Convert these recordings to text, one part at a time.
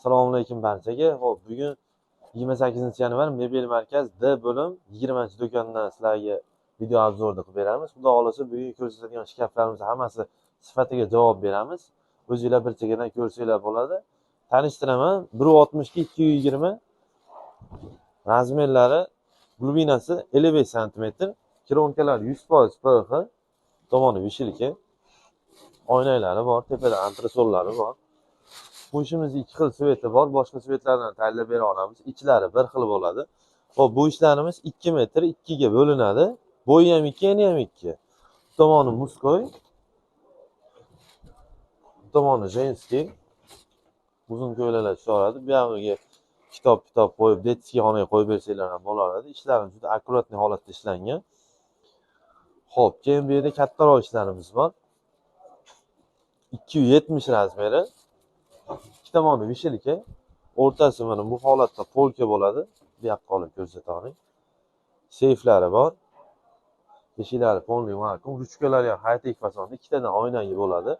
Assalomu alaykum barchaga. Xo'p, bugun 28-yanvar Mebel Markaz D bo'lim 20-do'kondan sizlarga video obzorni qilib beramiz. Xudo xolasa bugun ko'rsatadigan shkaflarimiz hammasi sifatiga javob beramiz. O'zinglar bir chekkadan ko'rsanglar bo'ladi. Tanishtiraman. 1.60 ga 220 razmerlari, glubinasi 55 sm, kronkalar 100% PX, tomoni vishilka, oynalari bor, tepada antresollari bor. Bu ishimiz ikki xil sveti bor, boshqa svetlardan tayyorlab bera olamiz. Ichlari bir xil bo'ladi. Xo'p, bu ishlarimiz 2 metr 2 ga bo'linadi. Bo'yi ham 2, eni ham 2. Bu tomoni мужской, bu tomoni женский. Uzun ko'ylaklar tusha. Bu yog'iga kitob qo'yib, детский xonaga qo'yib bersanglar ham bo'laveradi. Ishlari juda аккуратный holatda ishlangan. Xo'p, keyin bu yerda kattaroq ishlarimiz bor. 270 razmeri. Ikki tomoni вешалка, o'rtasi mana bu holatda polka bo'ladi. Bu yoqqa olib ko'rsata. Seyflari bor. Eshiklari полный vakuum, ruchkalari ham high-tech fasonda, ikkitadan oynali bo'ladi.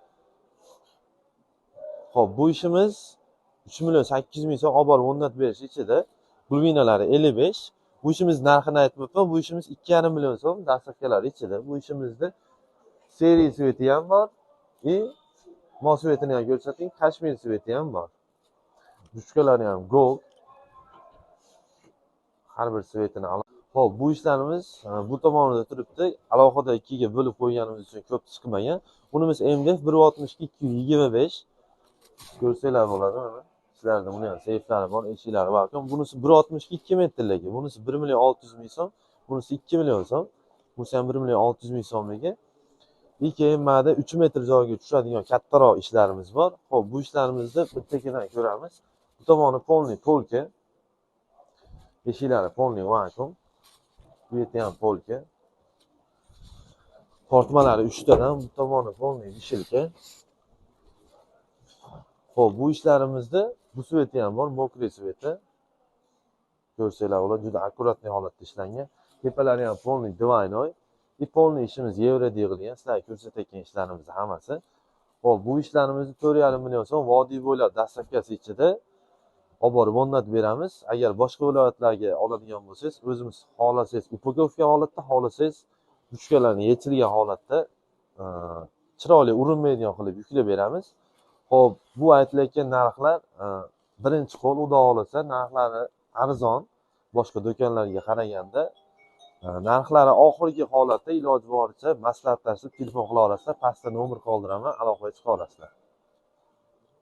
Xo'p, bu ishimiz 3 million 800 ming so'm olib borib o'rnatib berish ichida. Glubinalari 55. Bu ishimiz narxini aytmabman. Bu ishimiz 2,5 million so'm доставка lari ichida. Bu ishimizda серый цвет i ham bor. И mos цвет ini ham ko'rsating, kashmir цвет i ham bor. Ruchkalari ham gold. Har bir цвет ini. Xo'p, bu ishlarimiz bu tomonida turibdi. Alohida ikkiga bo'lib qo'yganimiz uchun ko'p chiqmagan. Bunimiz MDF 1.60 ga 225. Ko'rsanglar bo'ladi mana. Sizlarda buni ham seyflari bor, eshiklari bor. Bunisi 1.60 ga 2 metrligi. Bunisi 1 million 600 ming so'm, bunisi 2 million so'm. Bunisi ham 1 million 600 ming so'mligi. И keyin mana 3 metr joyga tushadigan kattaroq ishlarimiz bor. Xo'p, bu ishlarimizni bittakidan ko'ramiz. Bu tomoni полный polka. Eshiklari полный vakuum. Bu yerda ham polka. Tortmalari 3 tadan, bu tomoni полный вешалка. Xo'p, bu ishlarimizda bu цвет i ham bor, мокрый цвет i. Ko'rsanglar bo'ladi, juda аккуратный holatda ishlangan. Tepalari ham полный двойной. И полный ishimiz yevroda yig'ilgan. Sizlarga ko'rsatayotgan ishlarimiz hammasi. Xo'p, bu ishlarimizni 4,5 million so'm vodiy bo'ylab доставка si ichida olib borib o'rnatib beramiz. Agar boshqa viloyatlarga oladigan bo'lsangiz, o'zimiz xohlasangiz упаковка holatda, xohlasangiz ruchkalarni yechilgan holatda chiroyli urinmaydigan qilib yuklab beramiz. Xo'p, bu aytilayotgan narxlar birinchi qo'l, xudo xohlasa narxlari arzon boshqa do'konlarga qaraganda. Narxlari oxirgi holatda iloji boricha maslahatlashib telefon qila olasizlar. Pastda nomer qoldiraman, aloqaga chiqa olasizlar.